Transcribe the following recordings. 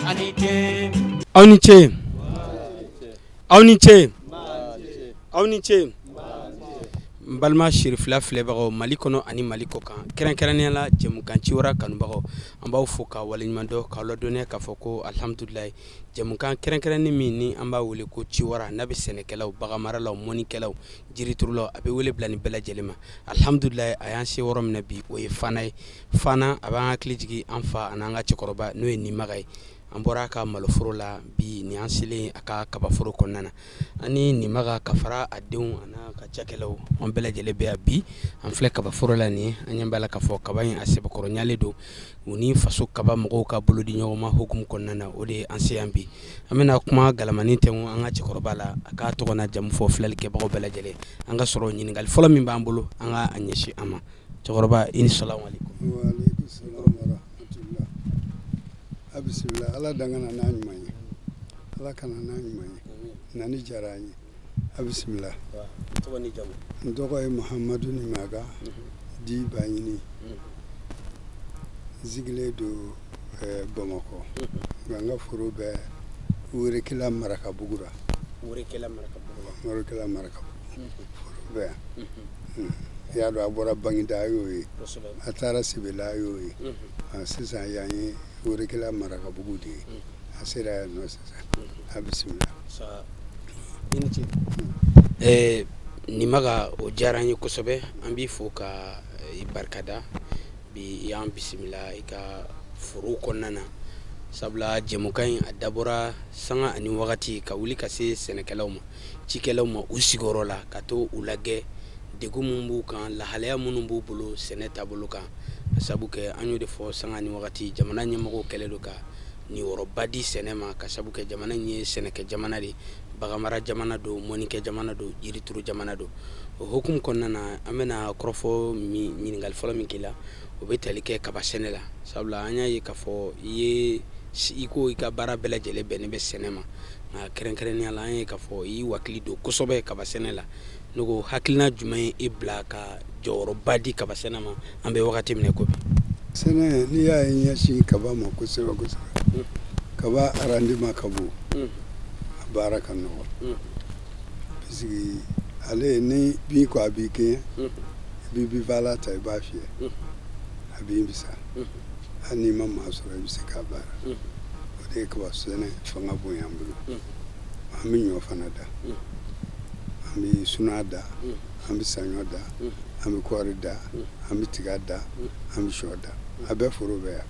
Aw ni ce, aw ni ce, aw ni ce. N balima sirifila filɛbagaw Mali kɔnɔ ani Mali kɔ kan, kɛrɛnkɛrɛnnenya la jɛmukan Ciwara kanubagaw, an b'aw fo ka waleɲuman dɔn, k'aw ladɔnniya k'a fɔ ko alihamudulilayi, jɛmukan kɛrɛnkɛrɛnnen min ni an b'a wele ko Ciwara, n'a bɛ sɛnɛkɛlaw, baganmaralaw, mɔnnikɛlaw, jiriturulaw, a bɛ wele bila nin bɛɛ lajɛlen ma. Alihamudulilayi, a y'an se yɔrɔ min na bi, o ye Fana ye. Fana, a b'an hakili jigin an fa an'an ka cɛkɔrɔba, n'o ye Nimaga ye. An bɔra a ka maloforo la bi, nin y'an selen a ka kabaforo kɔnɔna na. An ni Nimaga ka fara a denw an'a ka cakɛlaw, an bɛɛ lajɛlen bɛ yan bi. An filɛ kabaforo la nin ye, an ɲɛ b'a la k'a fɔ kaba in a sɛbɛkɔrɔ ɲalen don. U ni faso kaba mɔgɔw ka bolodi ɲɔgɔnma hukumu kɔnɔna na, o de ye an se yan bi. An bɛna kuma galamani tɛ an ka cɛkɔrɔba la, a k'a tɔgɔ n'a jamu fɔ filɛlikɛbagaw bɛɛ lajɛlen. An ka sɔrɔ ɲininkali fɔlɔ min b'an bolo, an ka a ɲɛsin a ma. Cɛkɔrɔba, i ni salamu. A bisimila. Ala dan ka na n'a ɲuman ye, Ala ka na n'a ɲuman ye. Nani diyara an ye. A bisimila. N tɔgɔ ye Mahamadu Nimaga dit Baɲini. N sigilen don Bamakɔ, nka n ka foro bɛ Werekela Marakabugu la. Werekela Marakabugu foro bɛ yan. I y'a dɔn, a bɔra Baginda, a y'o ye, a taara Sebela, a y'o ye. Sisan yan ye Werekela Marakabugu de ye. A sera yan nɔ sisan. A bisimila. I ni ce Nimaga, o diyara an ye kosɛbɛ. An b'i fo ka i barikada bi i y'an bisimila i ka foro kɔnɔna na, sabula jɛmukan in a dabɔra sanga ani wagati ka wuli ka se sɛnɛkɛlaw ma, cikɛlaw ma, u sigiyɔrɔ la, ka to u lajɛ degun minnu b'u kan, lahalaya minnu b'u bolo sɛnɛ taabolo kan. Sabu kɛ an y'o de fɔ sanga ni wagati, jamana ɲɛmɔgɔw kɛlen don ka niyɔrɔba di sɛnɛ ma, ka sabu kɛ jamana in ye sɛnɛkɛ jamana de, baganmara jamana don, mɔnikɛ jamana don, jirituru jamana don. O hukumu kɔnɔna na, an bɛna kɔrɔfɔ min, ɲininkali fɔlɔ min k'i la, o bɛ tali kɛ kaba sɛnɛ la, sabula an y'a ye k'a fɔ i ye i ko i ka baara bɛɛ lajɛlen bɛnnen bɛ sɛnɛ ma, nka kɛrɛnkɛrɛnnenya la, an ye k'a fɔ i y'i wakili don kosɛbɛ kaba sɛnɛ la. Ne ko, hakilina jumɛn ye e bila ka jɔyɔrɔba di kaba sɛnɛ ma an bɛ wagati min ko bi? Sɛnɛ, n'i y'a ye ɲɛsin kaba ma kosɛbɛ kosɛbɛ, kaba rendement ka bon, a baara ka nɔgɔ, parce que ale ni bin ko a b'i kɛɲɛ, i bɛ binfagalan ta, i b'a fiyɛ, a bin bɛ sa. Hali n'i ma maa sɔrɔ, i bɛ se k'a baara. O de ye kaba sɛnɛ fanga bonya an bolo. An bɛ ɲɔ fana da, an bɛ suna da, an bɛ saɲɔ da, an bɛ kɔɔri da, an bɛ tiga da, an bɛ shɔ da. A bɛɛ foro bɛ yan,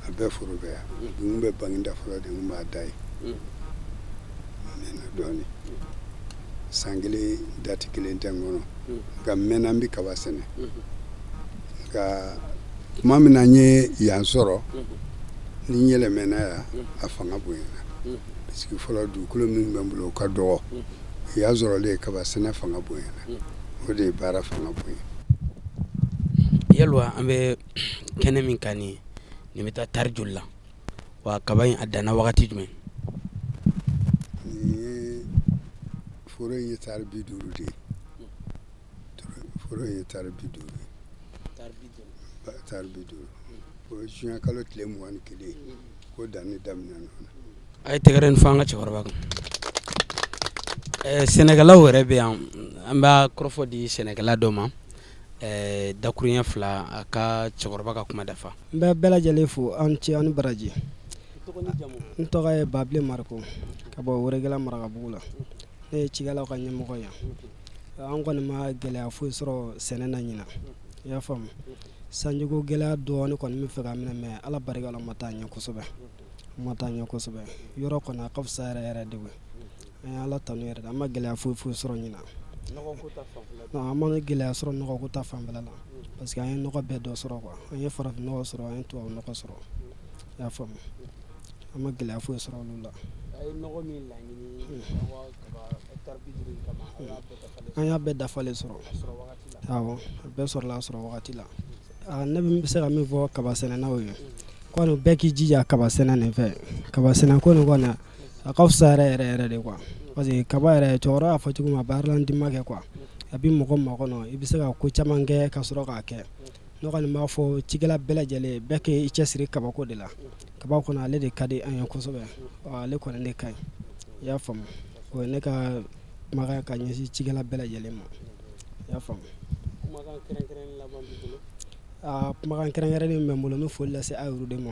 a bɛɛ foro bɛ yan. N bɛ Baginda fɔlɔ de, n b'a da yen. N mɛnna dɔɔnin, san kelen dati kelen tɛ n kɔnɔ, nka n mɛnna n bɛ kaba sɛnɛ. Nka tuma min na n ye yan sɔrɔ, ni n yɛlɛmɛna yan, a fanga bonyana, parce que fɔlɔ dugukolo min bɛ n bolo, o ka dɔgɔ. Yan sɔrɔlen, kaba sɛnɛ fanga bonyana. O de ye baara fanga bonya. Yalwa, an bɛ kɛnɛ min kan nin, nin bɛ taa tari joli la? Wa kaba in a danna wagati jumɛn? Nin ye foro in ye tari 50 de ye. Foro in ye tari 50 ye, tari 50. O ye juin kalo tile 21 ko danni daminɛ nɔ na. A ye tɛgɛrɛ nin fɔ an ka cɛkɔrɔba kun. Sɛnɛkɛlaw yɛrɛ bɛ yan. An b'a kɔrɔfɔ di sɛnɛkɛla dɔ ma, dakuruɲɛ fila, a ka cɛkɔrɔba ka kuma dafa. N bɛ bɛɛ lajɛlen fo, aw ni ce, aw ni baraji. N tɔgɔ ye Babilen Mariko, ka bɔ Werekela Marakabugu la. Ne ye cikɛlaw ka ɲɛmɔgɔ ye. An kɔni ma gɛlɛya foyi sɔrɔ sɛnɛ na ɲinan, i y'a faamu. Sanjiko gɛlɛya dɔɔni kɔni bɛ fɛ ka minɛ, mais Ala barika la, ma taa ɲɛ kosɛbɛ, ma taa ɲɛ kosɛbɛ. Yɔrɔ kɔni a ka fisa yɛrɛ yɛrɛ de. An ye Ala tanu yɛrɛ de, an ma gɛlɛya foyi foyi sɔrɔ ɲinan. An ma gɛlɛya sɔrɔ nɔgɔko ta fanfɛla la, parce que an ye nɔgɔ bɛɛ dɔ sɔrɔ quoi. An ye farafin nɔgɔ sɔrɔ, an ye tubabu nɔgɔ sɔrɔ, i y'a faamu. An ma gɛlɛya foyi sɔrɔ olu la. An y'a bɛɛ dafalen sɔrɔ, awɔ, a bɛɛ sɔrɔla a sɔrɔ wagati la. Ne bɛ se ka min fɔ kaba sɛnɛnaw ye kɔni, bɛɛ k'i jija kaba sɛnɛ nin fɛ. Kaba sɛnɛ ko nin kɔni, a ka fisa yɛrɛ yɛrɛ yɛrɛ de quoi, parce que kaba yɛrɛ, cɛkɔrɔba y'a fɔ cogo min, a bɛ rendement kɛ quoi. A bɛ mɔgɔ makɔnɔ, i bɛ se ka ko caman kɛ ka sɔrɔ k'a kɛ. Ne kɔni b'a fɔ cikɛla bɛɛ lajɛlen bɛɛ k'i cɛsiri kabako de la. Kaba kɔni ale de ka di an ye kosɛbɛ, ale kɔni de ka ɲi, i y'a faamu. O ye ne ka kumakan ka ɲɛsin cikɛla bɛɛ lajɛlen ma, i y'a faamu. Kumakan kɛrɛnkɛrɛnnen laban b'i bolo? Aa, kumakan kɛrɛnkɛrɛnnen min bɛ n bolo, n bɛ foli lase aw yɛrɛ de ma.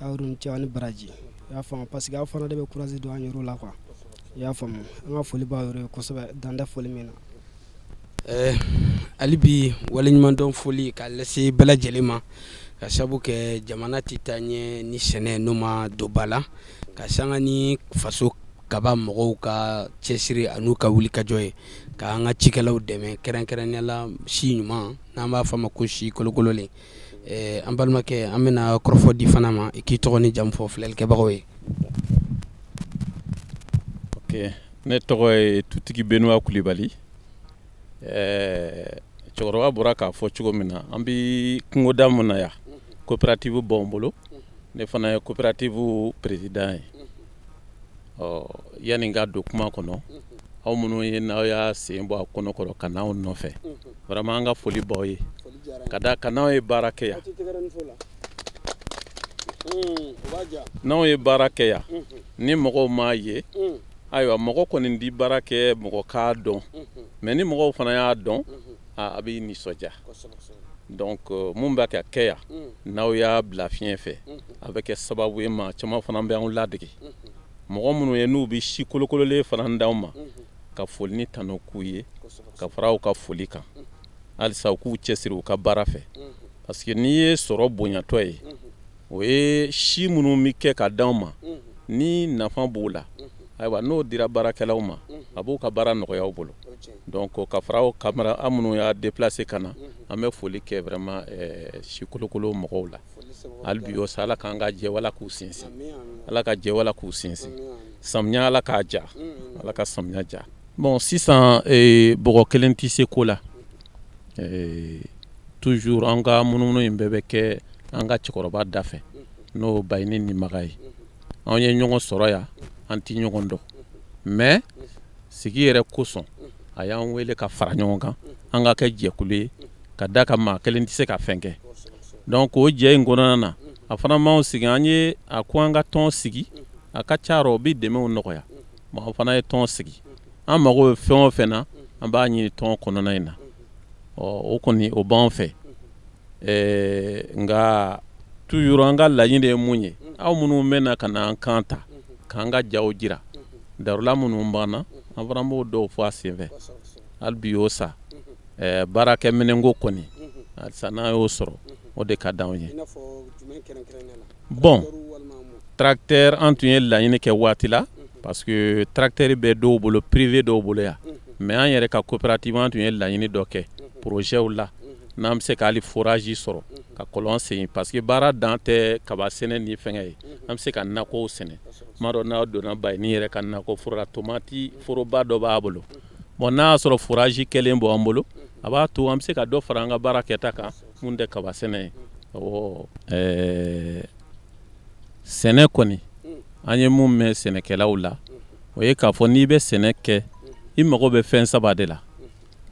Aw yɛrɛ ni ce, aw ni baraji, i y'a faamu, parce que aw fana de bɛ courage don an yɛrɛ la quoi, i y'a faamu. An ka foli b'aw yɛrɛ ye kosɛbɛ, dan tɛ foli min na. Hali bi waleɲumandɔn foli ka lase bɛɛ lajɛlen ma, ka sabu kɛ jamana tɛ taa ɲɛ ni sɛnɛ n'o ma don ba la, ka sanga ni faso kaba mɔgɔw ka cɛsiri an'u ka wulikajɔ ye ka an ka cikɛlaw dɛmɛ, kɛrɛnkɛrɛnnenya la si ɲuman n'an b'a fɔ a ma ko si kolokololen. An balimakɛ, an bɛna kɔrɔfɔ di fana ma, i k'i tɔgɔ ni jamu fɔ filɛlikɛbagaw ye. Ok, ne tɔgɔ ye Tutigi Benoit Kulibali. Cɛkɔrɔba bɔra k'a fɔ cogo min na, an bɛ kungoda min na yan, coopérative b'anw bolo. Ne fana ye coopérative président ye. Ɔ, yanni n ka don kuma kɔnɔ, aw minnu ye n'aw y'a sen bɔ a kɔnɔ kɔrɔ ka n'anw nɔfɛ, vraiment an ka foli b'aw ye, ka da kan n'aw ye baara kɛ yan, n'anw ye baara kɛ yan ni mɔgɔw m'a ye. Ayiwa, mɔgɔ kɔni di baara kɛ mɔgɔ k'a dɔn, mais ni mɔgɔw fana y'a dɔn, a b'i nisɔndiya. Donc mun bɛ ka kɛ yan, n'aw y'a bila fiɲɛ fɛ, a bɛ kɛ sababu ye maa caman fana bɛ anw ladege, mɔgɔ minnu ye n'u bɛ si kolokololen fana d'anw ma, ka foli ni tanu k'u ye ka fara aw ka foli kan. Halisa u k'u cɛsiri u ka baara fɛ, parce que n'i ye sɔrɔ bonyatɔ ye, o ye si minnu bɛ kɛ ka d'anw ma ni nafa b'o la. Ayiwa, n'o dira baarakɛlaw ma, a b'u ka baara nɔgɔya u bolo. Donc ka fara aw kamara, aw minnu y'a déplacé ka na, an bɛ foli kɛ vraiment si kolokolo mɔgɔw la. Hali bi o sa, Ala k'an ka jɛ wala k'u sinsin, Ala ka jɛ wala k'u sinsin. Samiya, Ala k'a ja, Ala ka samiya ja. Bon, sisan bɔgɔ kelen tɛ se ko la. Toujours an ka munumunu in bɛɛ bɛ kɛ an ka cɛkɔrɔba da fɛ, n'o Bayini Nimaga ye. Anw ye ɲɔgɔn sɔrɔ yan, an tɛ ɲɔgɔn dɔn, mais sigi yɛrɛ kosɔn a y'an wele ka fara ɲɔgɔn kan, an ka kɛ jɛkulu ye, ka da ka maa kelen tɛ se ka fɛn kɛ. Donc o jɛ in kɔnɔna na, a fana m'anw sigi, an ye a ko an ka tɔn sigi, a ka ca rɔ, o bɛ dɛmɛw nɔgɔya. Bon, an fana ye tɔn sigi, an mago bɛ fɛn o fɛn na, an b'a ɲini tɔn kɔnɔna in na. Ɔ, o kɔni o b'an fɛ. Nka toujours an ka laɲini de ye mun ye, aw minnu bɛ na ka na an kan ta k'an ka jaw jira, darula minnu b'an na, an fana b'o dɔw fɔ a senfɛ. Hali bi o sa, baarakɛminɛnko kɔni, halisa n'an y'o sɔrɔ, o de ka d'anw ye. Bon, tracteur, an tun ye laɲini kɛ waati la, parce que tracteur bɛ dɔw bolo, privé dɔw bolo yan, mais an yɛrɛ ka coopérative, an tun ye laɲini dɔ kɛ projet la, n'an bɛ se ka hali forage sɔrɔ ka kɔlɔn sen, parce que baara dan tɛ kaba sɛnɛ ni fɛngɛ ye, an bɛ se ka nakɔw sɛnɛ. Tuma dɔ n'aw donna Bayini yɛrɛ ka nakɔ foro la, tomati foroba dɔ b'a bolo. Bon, n'a y'a sɔrɔ forage kɛlen b'an bolo, a b'a to an bɛ se ka dɔ fara an ka baara kɛta kan mun tɛ kaba sɛnɛ ye. Awɔ, sɛnɛ kɔni, an ye mun mɛn sɛnɛkɛlaw la, o ye k'a fɔ n'i bɛ sɛnɛ kɛ, i mago bɛ fɛn saba de la.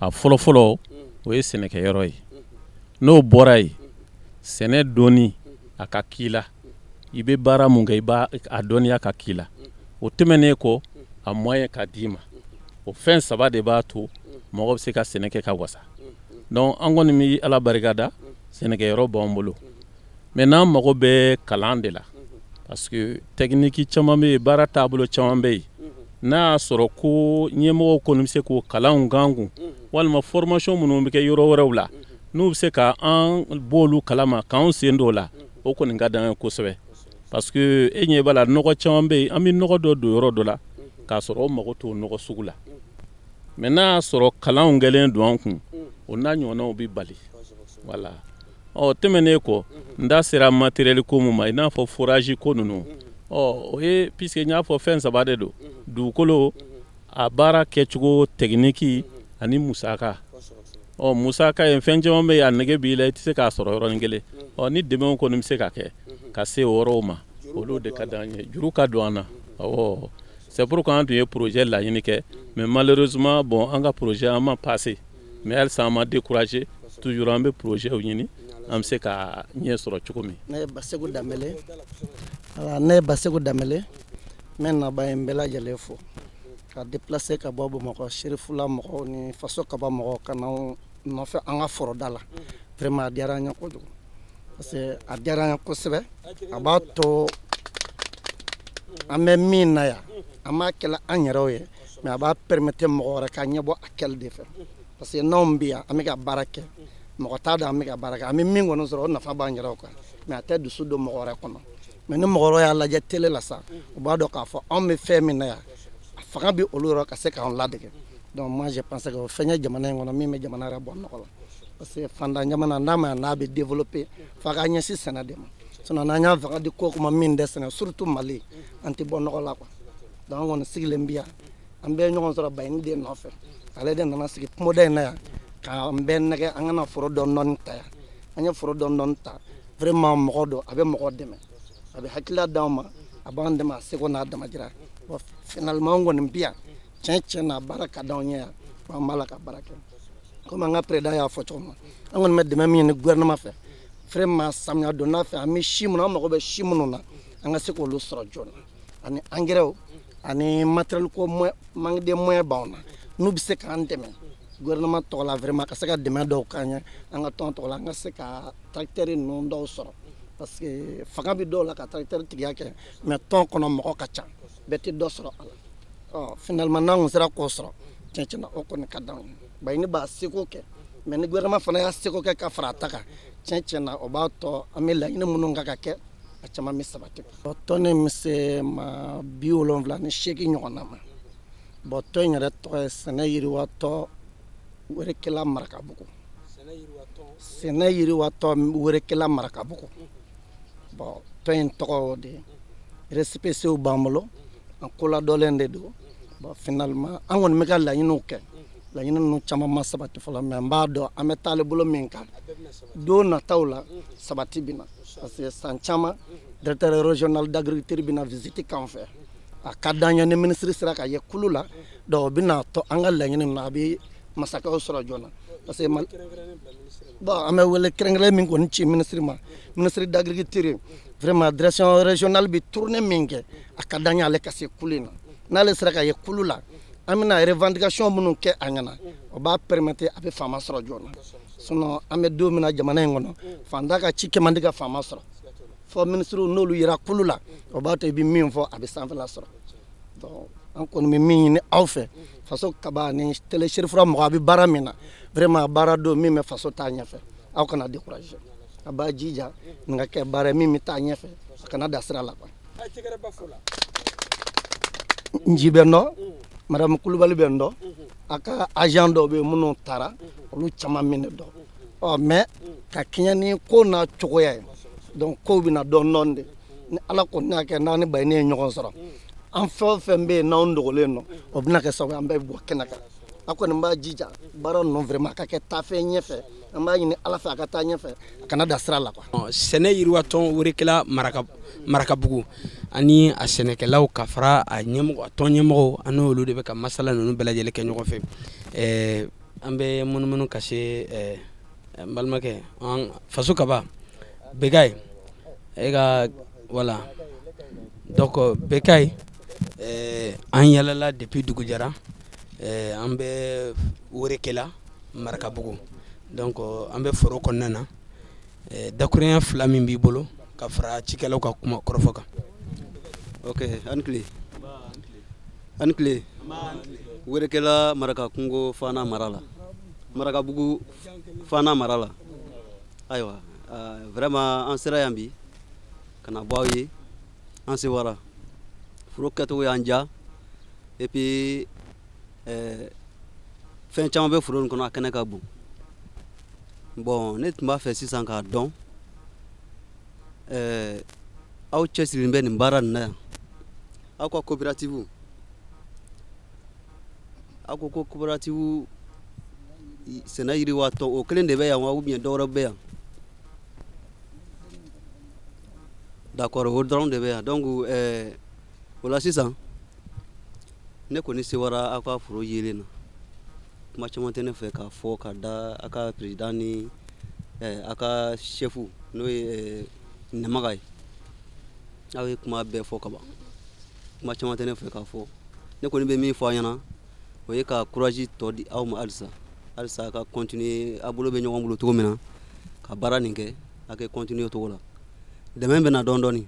A fɔlɔfɔlɔ, o ye sɛnɛkɛyɔrɔ ye. N'o bɔra yen, sɛnɛ dɔnni a ka k'i la, i bɛ baara mun kɛ, i b'a a dɔnniya ka k'i la. O tɛmɛnen kɔ, a moyen ka d'i ma. O fɛn saba de b'a to mɔgɔ bɛ se ka sɛnɛ kɛ ka wasa. Donc an kɔni bɛ Ala barikada, sɛnɛkɛyɔrɔ b'an bolo, mais n'an mago bɛ kalan de la, parce que technique caman bɛ yen, baara taabolo caman bɛ yen. N'a y'a sɔrɔ ko ɲɛmɔgɔw kɔni bɛ se k'o kalanw k'an kun, walima formation minnu bɛ kɛ yɔrɔ wɛrɛw la, n'u bɛ se ka an b'olu kalama k'anw sen don o la, o kɔni ka d'an ye kosɛbɛ. Parce que e ɲɛ b'a la, nɔgɔ caman bɛ yen, an bɛ nɔgɔ dɔ don yɔrɔ dɔ la k'a sɔrɔ o mago t'o nɔgɔ sugu la, mais n'a y'a sɔrɔ kalanw kɛlen don an kun, o n'a ɲɔgɔnnaw bɛ bali. Voilà. Ɔ, tɛmɛnen kɔ, n da sera matériel ko mun ma, i n'a fɔ forage ko ninnu. Ɔ, o ye puisque n y'a fɔ fɛn saba de don: dugukolo, a baara kɛcogo technique ani musaka. Ɔ, musaka ye fɛn caman bɛ yen, a nege b'i la, i tɛ se k'a sɔrɔ yɔrɔnin kelen. Ɔ, ni dɛmɛw kɔni bɛ se ka kɛ ka se o yɔrɔw ma, olu de ka d'an ye. Juru ka don an na, awɔ. C'est pourquoi an tun ye projet laɲini kɛ, mais malheureusement, bon, an ka projet an ma passé, mais halisa an ma découragé, toujours an bɛ projet ɲini. An bɛ se ka ɲɛ sɔrɔ cogo min. Ne ye Basegu Danbele, ne ye Basegu Danbele. N bɛ naba in bɛɛ lajɛlen fo ka déplacer ka bɔ Bamakɔ, Serifula mɔgɔw ni Faso Kaba mɔgɔw ka na nɔfɛ an ka foroda la. Vraiment, a diyara an ye kojugu, parce que a diyara an ye kosɛbɛ. A b'a to an bɛ min na yan, an b'a kɛla an yɛrɛw ye, mais a b'a permettre mɔgɔ wɛrɛ ka ɲɛbɔ a kɛli de fɛ, parce que n'anw bɛ yan, an bɛ ka baara kɛ, mɔgɔ t'a dɔn an bɛ ka baara kɛ. An bɛ min kɔni sɔrɔ, o nafa b'an yɛrɛw kan, mais a tɛ dusu don mɔgɔ wɛrɛ kɔnɔ. Mais ni mɔgɔ wɛrɛ y'a lajɛ télé la sa, u b'a dɔn k'a fɔ anw bɛ fɛn min na yan, a fanga bɛ olu yɔrɔ ka se k'an ladege. Donc moi, je pense que o fɛn ye jamana in kɔnɔ min bɛ jamana yɛrɛ bɔ nɔgɔ la, parce que fantan jamana n'a ma n'a bɛ développer, f'a ka ɲɛsin sɛnɛ de ma. Sinon n'an y'a fanga di ko ma min tɛ sɛnɛ, surtout Mali, an tɛ bɔ nɔgɔ la quoi. Donc an kɔni sigilen bi yan, an bɛɛ ye ɲɔgɔn sɔrɔ Bayini den nɔfɛ. Ale de nana sigi kungoda in na yan k'an bɛɛ nɛgɛ an kana foro dɔɔni dɔɔni ta yan. An ye foro dɔɔni dɔɔni ta. Vraiment, mɔgɔ don, a bɛ mɔgɔ dɛmɛ, a bɛ hakilila d'anw ma, a b'an dɛmɛ a seko n'a damajira. Bon, finalement, an kɔni bi yan, tiɲɛ tiɲɛ na, baara ka d'anw ye yan, an b'a la ka baara kɛ. Komi an ka président y'a fɔ cogo min na, an kɔni bɛ dɛmɛ min ɲini gouvernement fɛ, vraiment, samiya donda fɛ, an bɛ si minnu, an mago bɛ si minnu na, an ka se k'olu sɔrɔ joona, ani engrais ani matériel ko. Manque de moyen b'anw na. N'u bɛ se k'an dɛmɛ gouvernement tɔgɔ la, vraiment, ka se ka dɛmɛ dɔw k'an ye an ka tɔn tɔgɔ la, an ka se ka tracteur ninnu dɔw sɔrɔ, parce que fanga bɛ dɔw la ka tracteur tigiya kɛ, mais tɔn kɔnɔ mɔgɔ ka ca, bɛɛ tɛ dɔ sɔrɔ a la. Ɔ finalement, n'an kun sera k'o sɔrɔ, tiɲɛ tiɲɛ na, o kɔni ka d'anw ye. Bayini b'a seko kɛ, mais ni gouvernement fana y'a seko kɛ ka fara a ta kan, tiɲɛ tiɲɛ na, o b'a tɔ an bɛ laɲini minnu kan ka kɛ, a caman bɛ sabati. Tɔn nin bɛ se maa 78 ɲɔgɔnna ma. Bon, tɔn in yɛrɛ tɔgɔ ye Sɛnɛ Yiriwatɔ Werekela Marakabugu, Sɛnɛ Yiriwatɔ Werekela Marakabugu. Bon, tɔn in tɔgɔ o de ye. Récépissé b'an bolo, an koladɔnlen de don. Bon, finalement, an kɔni bɛ ka laɲiniw kɛ. Laɲini ninnu caman ma sabati fɔlɔ, mais n b'a dɔn an bɛ taalen bolo min kan, don nataw la, sabati bɛ na, parce que san caman, directeur régional d'agriculture bɛna visite k'an fɛ. A ka d'an ye ni ministre sera ka ye kulu la. Donc o bɛna tɔ an ka laɲini ninnu, a bɛ masakɛw sɔrɔ joona, parce que bon, an bɛ wele kɛrɛnkɛrɛn min kɔni ci ministre ma, ministre d'agriculture, vraiment, direction régionale bɛ tournée min kɛ, a ka d'an ye ale ka se kulu in na. N'ale sera ka ye kulu la, an bɛna revendication minnu kɛ a ɲɛna, o b'a permettre a bɛ faama sɔrɔ joona. Sinon an bɛ don min na jamana in kɔnɔ, fantan ka ci kɛ man di ka faama sɔrɔ, fɔ ministre n'olu yera kulu la, o b'a to i bɛ min fɔ, a bɛ sanfɛla sɔrɔ. Donc an kɔni bɛ min ɲini aw fɛ, Faso Kaba ni Télé Cherifula mɔgɔ, a bɛ baara min na, vraiment, baara don min bɛ faso taa ɲɛfɛ. Aw kana décourager, a b'a jija nin ka kɛ baara min bɛ taa ɲɛfɛ, a kana da sira la quoi. Nji bɛ n dɔn, madame Kulubali bɛ n dɔn, a ka agent dɔw bɛ yen minnu taara, olu caman bɛ ne dɔn. Ɔ mais ka kɛɲɛ ni ko n'a cogoya ye, donc kow bɛ na dɔɔni dɔɔni de. Ni Ala kɔni y'a kɛ, n'an ni Bayini ye ɲɔgɔn sɔrɔ, an fɛn o fɛn bɛ yen n'anw dogolen don, o bɛna kɛ sababu ye an bɛɛ bɛ bɔ kɛnɛ kan. A kɔni b'a jija baara ninnu, vraiment, a ka kɛ taafɛn ɲɛfɛ. An b'a ɲini Ala fɛ, a ka taa ɲɛfɛ, a kana da sira la quoi. Sɛnɛ Yiriwatɔn Werekela Marakabugu ani a sɛnɛkɛlaw ka fara a ɲɛmɔgɔ, a tɔn ɲɛmɔgɔw, an n'olu de bɛ ka masala ninnu bɛɛ lajɛlen kɛ ɲɔgɔn fɛ. An bɛ munumunu ka se n balimakɛ an Faso Kaba Bekayi e ka voilà. Donc Bekayi, an yalala depuis dugu jɛra, an bɛ Werekela Marakabugu, donc an bɛ foro kɔnɔna na. Dakurunya fila min b'i bolo ka fara cikɛlaw ka kuma kɔrɔfɔ kan. Ok, an tile, an tile. Werekela Maraka kungo fana mara la, Marakabugu fana mara la. Ayiwa, vraiment, an sera yan bi ka na bɔ aw ye. An sewara, foro kɛcogo y'an diya, et puis fɛn caman bɛ foro in kɔnɔ, a kɛnɛ ka bon. Bon, ne tun b'a fɛ sisan k'a dɔn, aw cɛsirilen bɛ nin baara nin na yan, aw ka coopérative, aw ko ko coopérative Sɛnɛ Yiriwa Tɔn, o kelen de bɛ yan wa, ou bien dɔwɛrɛ bɛ yan? D'accord, o dɔrɔn de bɛ yan. Donc o la sisan, ne kɔni sewara aw ka foro yelen na. Kuma caman tɛ ne fɛ k'a fɔ ka da aw ka président ni A ka chef n'o ye Namaga ye, aw ye kuma bɛɛ fɔ ka ban. Kuma caman tɛ ne fɛ k'a fɔ. Ne kɔni bɛ min fɔ a ɲɛna, o ye ka courage tɔ di aw ma halisa halisa, ka continuer. A bolo bɛ ɲɔgɔn bolo cogo min na ka baara nin kɛ, a kɛ continuer o cogo la. Dɛmɛ bɛ na dɔɔni dɔɔni.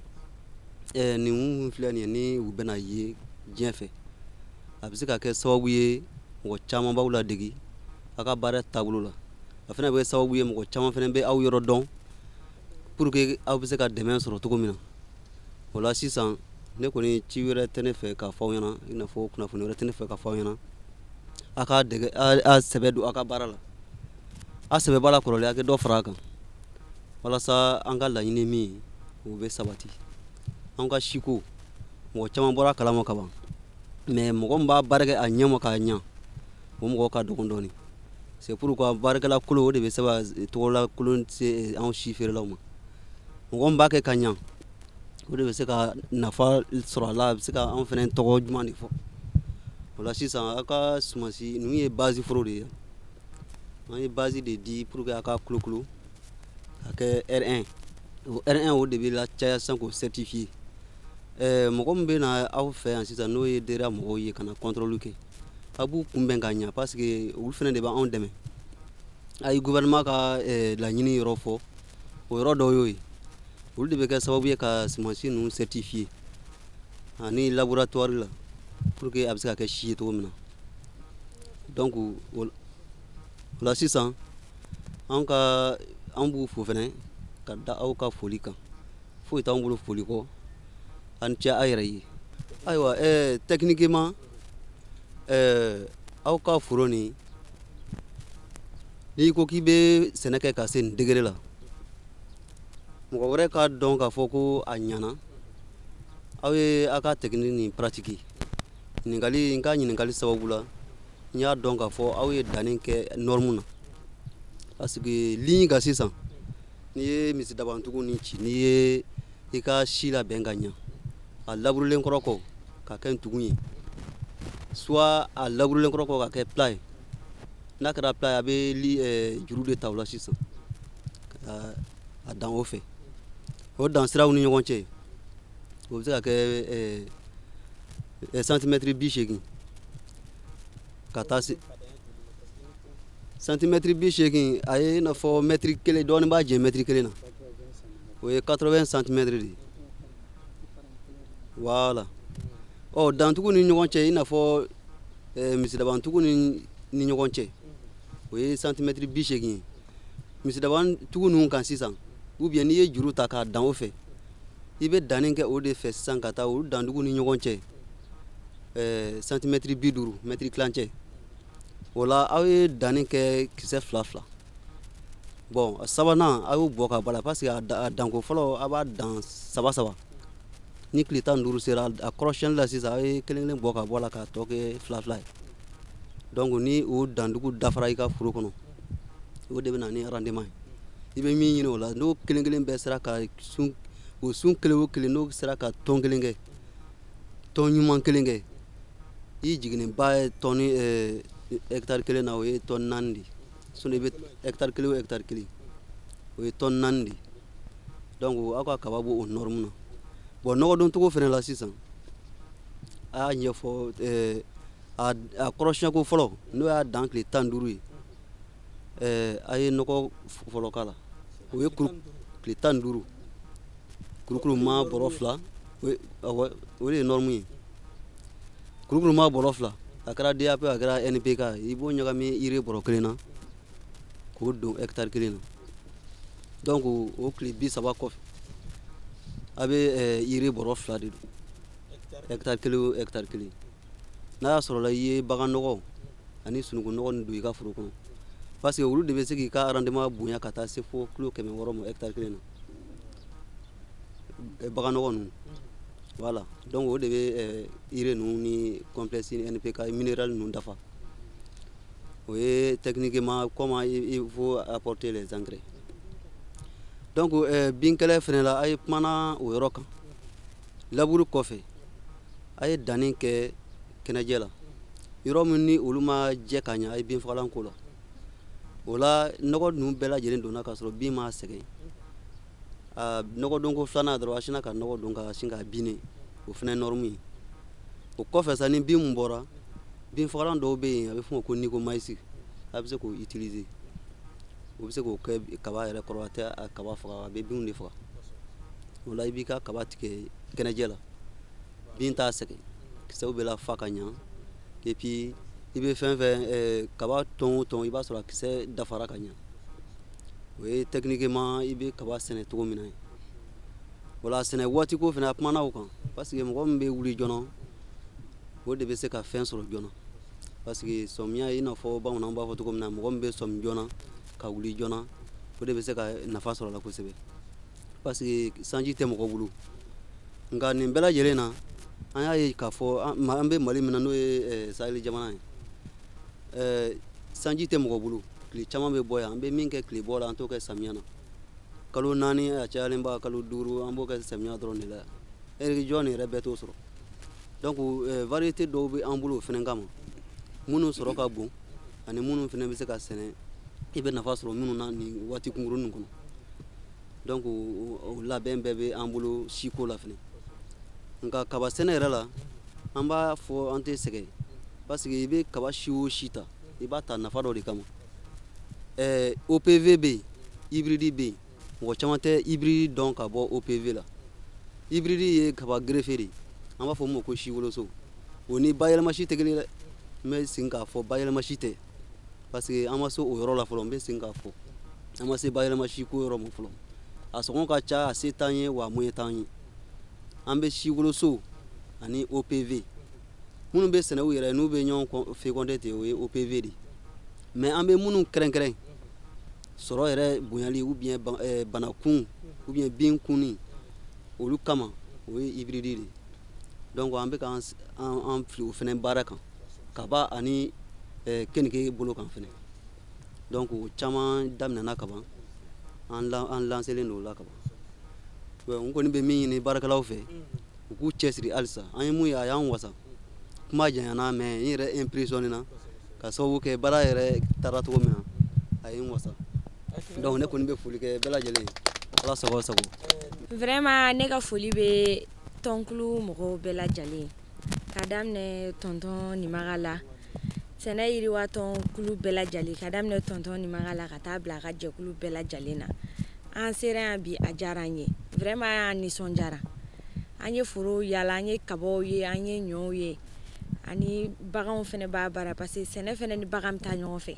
Nin mun filɛ nin ye, ni u bɛna ye diɲɛ fɛ, a bɛ se ka kɛ sababu ye mɔgɔ caman b'aw ladegi aw ka baara taabolo la. A fana bɛ kɛ sababu ye mɔgɔ caman fana bɛ aw yɔrɔ dɔn, pour que aw bɛ se ka dɛmɛ sɔrɔ cogo min na. O la sisan, ne kɔni, ci wɛrɛ tɛ ne fɛ k'a fɔ aw ɲɛna, i n'a fɔ kunnafoni wɛrɛ tɛ ne fɛ k'a fɔ aw ɲɛna. A ka dɛgɛ, a sɛbɛ don aw ka baara la. A sɛbɛ b'a la kɔrɔlen, a kɛ dɔ fara a kan walasa an ka laɲini min o bɛ sabati. An ka siko, mɔgɔ caman bɔra kalama ka ban, mais mɔgɔ min b'a baara kɛ a ɲɛma k'a ɲɛ, o mɔgɔ ka dɔgɔn dɔɔni. C'est pourquoi baarakɛla kolon, o de bɛ se ka tɔgɔla kolon se anw si feerelaw ma. Mɔgɔ min b'a kɛ ka ɲɛ, o de bɛ se ka nafa sɔrɔ a la, a bɛ se ka anw fana tɔgɔ ɲuman de fɔ. O la sisan, aw ka sumansi ninnu ye base foro de ye. An ye base de di pour que a ka kolokolo ka kɛ R1. O R1, o de bɛ la caya sisan k'o certifier. Mɔgɔ min bɛ na aw fɛ yan sisan, n'o ye DRA mɔgɔw ye, ka na contrôle kɛ, a b'u kunbɛn ka ɲɛ, parce que olu fana de b'anw dɛmɛ. A ye gouvernement ka laɲini yɔrɔ fɔ, o yɔrɔ dɔw y'o ye. Olu de bɛ kɛ sababu ye ka sumansi ninnu certifier ani laboratoire la, pour que a bɛ se ka kɛ si ye cogo min na. Donc o la sisan, an ka an b'u fo fana ka da aw ka foli kan. Foyi t'anw bolo foli kɔ. A ni ce a yɛrɛ ye. Ayiwa, techniquement, aw ka foro nin, n'i ko k'i bɛ sɛnɛ kɛ ka se nin degré la, mɔgɔ wɛrɛ ka dɔn k'a fɔ ko a ɲana, aw ye aw ka technique nin pratique. Ɲininkali, n ka ɲininkali sababu la, n y'a dɔn k'a fɔ aw ye danni kɛ norme na, parce que ligne kan sisan, n'i ye misidabantugu ni ci, n'i ye i ka si labɛn ka ɲɛ, a laburulen kɔrɔ kɔ ka kɛ ntugun ye, soit a laburulen kɔrɔ kɔ ka kɛ plat ye. N'a kɛra plat ye, a bɛ li juru de ta o la sisan ka a dan o fɛ. O dan siraw ni ɲɔgɔn cɛ, o bɛ se ka kɛ santimɛtiri 80 ka taa se santimɛtiri 80. A ye i n'a fɔ mɛtiri kelen dɔɔnin b'a jɛ mɛtiri kelen na, o ye 80 centimètres de ye. Voilà. Ɔ, dantugu ni ɲɔgɔn cɛ, i n'a fɔ misidabantugu ni ɲɔgɔn cɛ, o ye santimɛtiri 80 ye misidabantugu ninnu kan sisan. Ou bien n'i ye juru ta k'a dan o fɛ, i bɛ danni kɛ o de fɛ sisan ka taa olu dandugu ni ɲɔgɔn cɛ, santimɛtiri 50, mɛtiri tilancɛ. O la, aw ye danni kɛ kisɛ fila fila. Bon, sabanan, a y'o bɔ ka bɔ a la, parce que a danko fɔlɔ, a b'a dan saba saba. Ni tile 15 sera a kɔrɔsiyɛnli la sisan, a ye kelen kelen bɔ ka bɔ a la k'a tɔ kɛ fila fila ye. Donc ni o dandugu dafara i ka foro kɔnɔ, o de bɛ na ni rendement ye i bɛ min ɲini o la. N'o kelen kelen bɛɛ sera ka sun, o sun kelen o kelen, n'o sera ka tɔn kelen kɛ, tɔn ɲuman kelen kɛ, i jiginnenba ye tɔni hectare kelen na, o ye tɔni 4 de ye. Sinon i bɛ hectare kelen o hectare kelen, o ye tɔni 4 de ye. Donc aw ka kaba b'o norme na. Bon, nɔgɔ doncogo fana la sisan, a y'a ɲɛfɔ a kɔrɔsiyɛnko fɔlɔ, n'o y'a dan tile 15 ye, a ye nɔgɔ fɔlɔ k'a la, o ye tile 15, kurukuru ma bɔrɔ 2, o de ye norme ye. Kurukuru ma bɔrɔ 2, a kɛra DAP, a kɛra NPK, i b'o ɲagami urée bɔrɔ kelen na k'o don hectare kelen na. Donc o tile 30 kɔfɛ, a bɛ urée bɔrɔ 2 de don hectare kelen o hectare kelen. N'a y'a sɔrɔ la i ye bagan nɔgɔ ani sununkun nɔgɔ nin don i ka foro kɔnɔ, parce que olu de bɛ se k'i ka rendement bonya ka taa se fo kilo 600 ma hectare kelen na, bagan nɔgɔ ninnu. Voilà. Donc o de bɛ urée ninnu ni complexe NPK minéral ninnu dafa. O ye techniquement comment il faut apporter les engrais. Donc binkɛlɛ fana la, a ye kumana o yɔrɔ kan. Labour kɔfɛ, a ye danni kɛ kɛnɛjɛ la, yɔrɔ min ni olu ma jɛ ka ɲɛ, a ye binfagalan k'o la. O la nɔgɔ ninnu bɛɛ lajɛlen donna k'a sɔrɔ bin m'a sɛgɛn. Nɔgɔ donko filanan dɔrɔn, a sinna ka nɔgɔ don ka sin k'a biner, o fana ye norme ye. O kɔfɛ sa, ni bin mun bɔra, bin fagalan dɔw bɛ yen, a bɛ f'o ma ko Nycomyces, a bɛ se k'o utiliser, o bɛ se k'o kɛ kaba yɛrɛ kɔrɔ. A tɛ a kaba faga, a bɛ binw de faga. O la i b'i ka kaba tigɛ kɛnɛjɛ la, bin t'a sɛgɛn, kisɛw bɛ lafa ka ɲa. Et puis i bɛ fɛn fɛn kaba tɔn o tɔn, i b'a sɔrɔ a kisɛ dafara ka ɲa. O ye techniquement i bɛ kaba sɛnɛ cogo min na ye. O la sɛnɛ waati ko fana, a kumana o kan, parce que mɔgɔ min bɛ wuli joona, o de bɛ se ka fɛn sɔrɔ joona, parce que sɔmiya, i n'a fɔ bamananw b'a fɔ cogo min na, mɔgɔ min bɛ sɔmi joona ka wuli joona, o de bɛ se ka nafa sɔrɔ a la kosɛbɛ, parce que sanji tɛ mɔgɔ bolo. Nka nin bɛɛ lajɛlen na, an y'a ye k'a fɔ an bɛ Mali min na, n'o ye saheli jamana ye, sanji tɛ mɔgɔ bolo, tile caman bɛ bɔ yan. An bɛ min kɛ tile bɔ la, an t'o kɛ samiya na. Kalo 4, a cayalenba kalo 5, an b'o kɛ samiya dɔrɔn de la yan. Région nin yɛrɛ bɛɛ t'o sɔrɔ. Donc variété dɔw bɛ an bolo o fana kama, minnu sɔrɔ ka bon ani minnu fana bɛ se ka sɛnɛ, i bɛ nafa sɔrɔ minnu na nin waati kunkurunin kɔnɔ. Donc o labɛn bɛɛ bɛ an bolo siko la fana. Nka kaba sɛnɛ yɛrɛ la, an b'a fɔ an tɛ sɛgɛn, parce que i bɛ kaba si o si ta, i b'a ta nafa dɔ de kama. OPV bɛ yen, hybride bɛ yen. Mɔgɔ caman tɛ hybride dɔn ka bɔ OPV la. Hybride ye kaba greffé de ye, an b'a fɔ min ma ko si woloso. O ni bayɛlɛma si tɛ kelen ye dɛ. N bɛ segin k'a fɔ, bayɛlɛma si tɛ, parce que an ma se o yɔrɔ la fɔlɔ. N bɛ segin k'a fɔ, an ma se bayɛlɛma si ko yɔrɔ ma fɔlɔ. A sɔngɔ ka ca, a se t'an ye, wa a moyen t'an ye. An bɛ si woloso ani OPV minnu bɛ sɛnɛ u yɛrɛ, n'u bɛ ɲɔgɔn fécondé ten, o ye OPV de ye. Mais an bɛ minnu kɛrɛnkɛrɛn sɔrɔ yɛrɛ bonyali ou bien banakun ou bien bin kunni, olu kama, o ye hybride de ye. Donc an bɛ ka an fili o fana baara kan, kaba ani kenige bolo kan fana. Donc o caman daminɛna kaban, an lancelen don o la kaban. N kɔni bɛ min ɲini baarakɛlaw fɛ, u k'u cɛsiri halisa. An ye mun ye, a y'an wasa. Kuma janyana, mais n yɛrɛ impressionné na ka sababu kɛ baara yɛrɛ taara cogo min na, a ye n wasa. Donc ne kɔni bɛ foli kɛ bɛɛ lajɛlen ye. Ala sago sago. Vraiment, ne ka foli bɛ tɔnkulu mɔgɔw bɛɛ lajɛlen, ka daminɛ tonton Nimaga la, sɛnɛ yiriwa tɔnkulu bɛɛ lajɛlen, ka daminɛ tonton Nimaga la ka taa bila a ka jɛkulu bɛɛ lajɛlen na. An sera yan bi, a diyara an ye vraiment, an nisɔndiyara. An ye foro yala, an ye kabaw ye, an ye ɲɔw ye, ani baganw fana b'a baara, parce que sɛnɛ fana ni bagan bɛ taa ɲɔgɔn fɛ.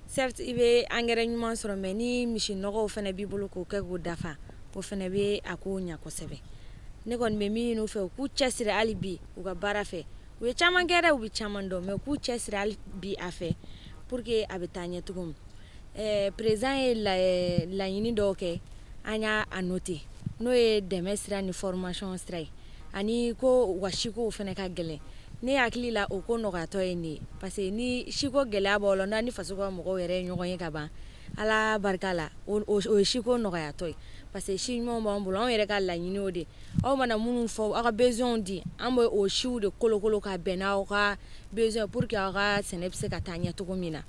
Certes, i bɛ engrais ɲuman sɔrɔ, mais ni misi nɔgɔw fana b'i bolo k'o kɛ k'o dafa, o fana bɛ a ko ɲa kosɛbɛ. Ne kɔni bɛ min ɲini u fɛ, u k'u cɛsiri hali bi u ka baara fɛ. U ye caman kɛ dɛ, u bɛ caman dɔn, mais u k'u cɛsiri hali bi a fɛ pour que a bɛ taa ɲɛ cogo min. Président ye laɲini dɔw kɛ, an y'a a noter, n'o ye dɛmɛ sira ni formation sira ye, ani ko u ka sikow fana ka gɛlɛn. Ne hakili la, o ko nɔgɔyatɔ ye nin ye, parce que ni siko gɛlɛya b'aw la, n'a ni faso ka mɔgɔw yɛrɛ ye ɲɔgɔn ye ka ban, Ala barika la, o ye siko nɔgɔyatɔ ye, parce que si ɲumanw b'an bolo. Anw yɛrɛ ka laɲini o de, aw mana minnu fɔ, aw ka besoin di, an bɛ o siw de kolokolo ka bɛn n'aw ka besoin pour que aw ka sɛnɛ bɛ se ka taa ɲɛ cogo min na.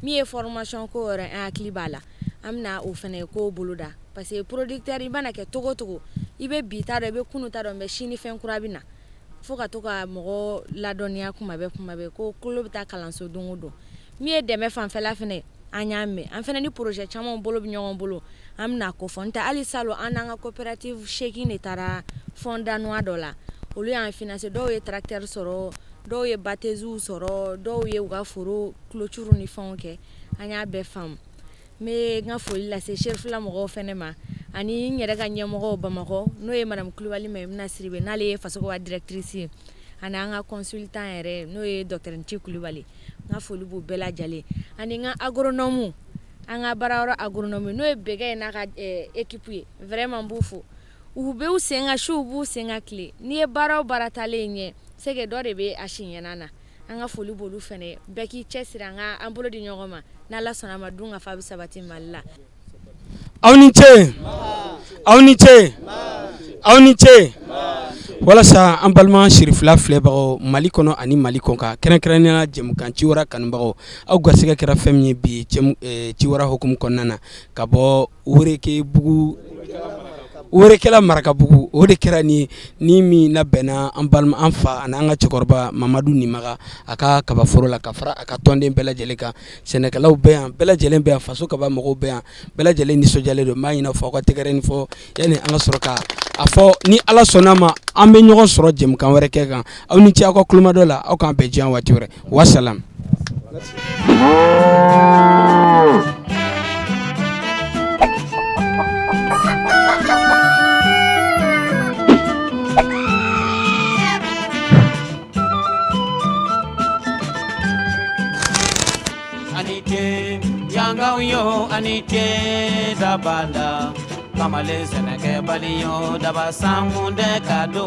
Min ye formation ko yɛrɛ, an hakili b'a la, an bɛna o fana ko boloda, parce que producteur, i mana kɛ cogo o cogo, i bɛ bi ta dɔn, i bɛ kunu ta dɔn, mais sini fɛn kura bɛ na. Fo ka to ka mɔgɔ ladɔnniya kuma bɛɛ, kuma bɛɛ, ko kolo bɛ taa kalanso don o don. Min ye dɛmɛ fanfɛla fana, an y'a mɛn, an fana ni projet caman bolo bɛ ɲɔgɔn bolo, an bɛna ko fɔ. N tɛ hali salon, an n'an ka coopérative 8 de taara fonds danois dɔ la, olu y'an financer. Dɔw ye tracteur sɔrɔ, dɔw ye batteuses sɔrɔ, dɔw ye u ka foro clôture ni fɛnw kɛ. An y'a bɛɛ faamu. N bɛ n ka foli lase Serifula mɔgɔw fana ma, ani n yɛrɛ ka ɲɛmɔgɔw Bamakɔ, n'o ye madame Kulibali Mayimuna Sidibe, n'ale ye Faso Kaba directrice ye, ani an ka consultant yɛrɛ, n'o ye docteur Nci Kulibali. N ka foli b'u bɛɛ lajɛlen, ani n ka agronome, an ka baarayɔrɔ agronome, n'o ye Bɛgɛ ye n'a ka équipe ye. Vraiment, n b'u fo. U bɛ u sen ka su, u b'u sen ka tile. N'i ye baara o baara taalen ɲɛ, c'est que dɔ de bɛ a si ɲɛna na. An ka foli b'olu fana ye. Bɛɛ k'i cɛsiri, an ka an bolo di ɲɔgɔn ma, n'Ala sɔnna a ma, dun ka fa bɛ sabati Mali la. Aw ni ce, aw ni ce, aw ni ce. Walasa an balima sirifila filɛbagaw Mali kɔnɔ ani Mali kɔkan, kɛrɛnkɛrɛnnenya la jɛmukan Ciwara kanubagaw, aw garisɛgɛ kɛra fɛn min ye bi Ciwara hukumu kɔnɔna na ka bɔ Werekebugu, Werekela Marakabugu, o de kɛra nin ni min labɛnna an balima, an fa ani an ka cɛkɔrɔba Mamadu Nimaga a ka kabaforo la, ka fara a ka tɔnden bɛɛ lajɛlen kan. Sɛnɛkɛlaw bɛ yan, bɛɛ lajɛlen bɛ yan, faso kaba mɔgɔw bɛ yan, bɛɛ lajɛlen nisɔndiyalen don. N b'a ɲini aw fɛ aw ka tɛgɛrɛ nin fɔ yanni an ka sɔrɔ ka a fɔ ni Ala sɔnna ma an bɛ ɲɔgɔn sɔrɔ jɛmukan wɛrɛ kɛ kan. Aw ni ce aw ka tulomadɔ la, aw k'an bɛn diɲɛ waati wɛrɛ. Wasalam. Ani ce yangaw yo, ani ce dabada kamalen sɛnɛkɛbali yo, daba sankun dɛ ka don.